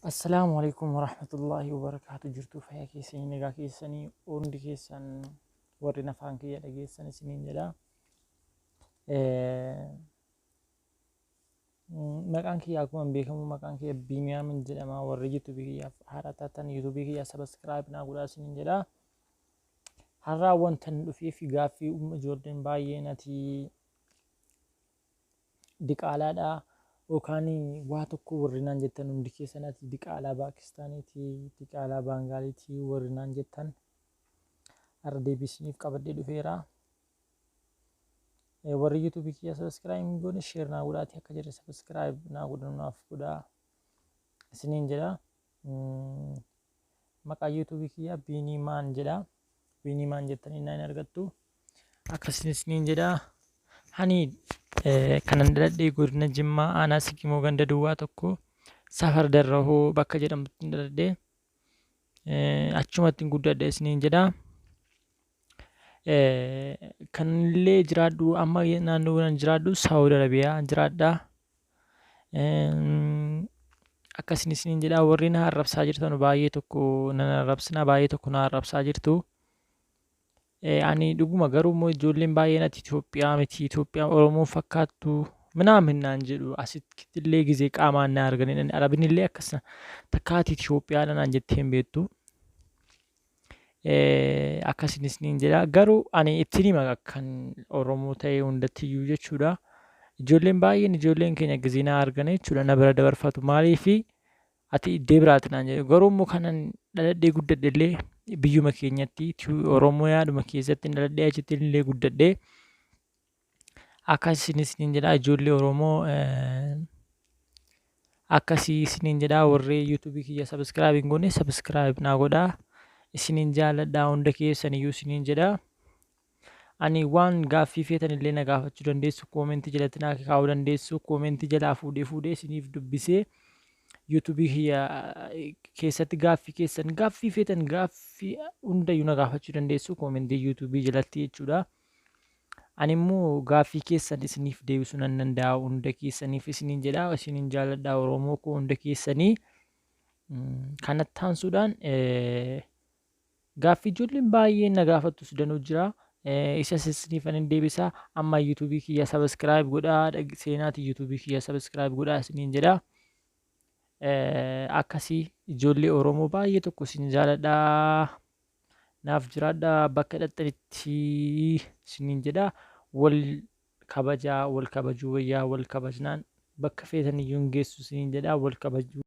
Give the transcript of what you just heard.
Assalaamu alaikum warahmatullaahi wabarakaatu. Jirtuu, fayyaa keessanii, nagaa keessanii? Hundi keessan warri afaan kiyya dhageessan isiniin jedha. Maqaan kiyya akkuma beekamu maqaan kiyya Biiniyaamin jedhama. Warri YouTube kiyyaaf haaraa taatan YouTube kiyya subscribe naa godhaa isiniin jedha. Har'aa wanta hin dhufeef gaaffii ijoolleen baay'een ati diqaalaadha yookaan waa tokko warri naan jettan, hundi keessan ati diqaalaa Paakistaaniiti, diqaalaa Baangaaliiti warri naan jettan, har'a deebii isiniif qabadhee dhufeera. Warri YouTube kiyya subscribe hin goone share naa godhaati, akka jedhe subscribe naa godhan naaf godhaa isiniin jedha. Maqaa YouTube kiyya Biinii Maan jedha. Biinii Maan jettanii naan argattu. Akkasin isiniin jedha. Hani kanan dhaladhee godina Jimmaa, aanaa Sigimoo, ganda 01, safar Darrahoo bakka jedhamutti dhaladhee, achumatti guddadhe isiniin jedha. Kanillee jiraadhu amma naannoo nan jiraadhu Saawud Arabiyaa jiraadha. Akkasin isiniin jedha. Warri na arrabsaa jirtan baay'ee tokko nan arrabsina, baay'ee tokko na arrabsaa jirtu. Ani dhuguma garuu immoo ijoolleen baay'een ati Itoophiyaa miti, Itoophiyaa Oromoo fakkaattu minaamin naan jedhu. Asitti illee gizee qaamaan na arganii Arabni illee akkas takka ati Itoophiyaadha naan jettee hin beektu. Akkasin isiniin jedha. Garuu ani ittiin hima kan Oromoo ta'e hundattiyyuu jechuudha. Ijoolleen baay'een, ijoolleen keenya gizee na argan jechuudha, na bira dabarfatu. Maaliifi ati iddee biraati naan jedhu. Garuu immoo kanan dhaladhee guddadhe illee biyyuma keenyatti, Oromiyaadhuma keessatti dhaladhee, achitti illee guddadhe. Akkasin isiniin jedha, ijoollee Oromoo, akkasii isiniin jedha. Warri YouTube kiyya subscribe hin goone subscribe naa godhaa. Isiniin jaaladha hunda keessan iyyuu isiniin jedha. Ani waan gaaffii feetan illee na gaafachuu dandeessu, comment jalatti naa kaa'uu dandeessu. Comment jalaa fuudhee fuudhee isiniif dubbisee YouTube kiyya keessatti gaaffii keessan, gaaffii feetan, gaaffii hundayyuu na gaafachuu dandeessu comment YouTube jalatti jechuudha. Ani immoo gaaffii keessan isiniif deebisuu nan danda'a hunda keessaniif isiniin jedha. Isiniin jaaladha, Oromoo koo hunda keessanii. Kanatti aansuudhaan gaaffii ijoolleen baay'een na gaafattus danuu jira. Isa isiniif hin deebisa. Amma YouTube kiyya subscribe godhaa, seenaati YouTube kiyya subscribe godhaa isiniin jedha. Akkasii ijoollee Oromoo, baay'ee tokko isin jaaladha. Naaf jiraadha bakka dhaxxanitti isiniin jedha. Wal kabajaa, wal kabajuu wayyaa, wal kabajnaan bakka feetan iyyuu hin geessu isiniin jedha, wal kabajuu.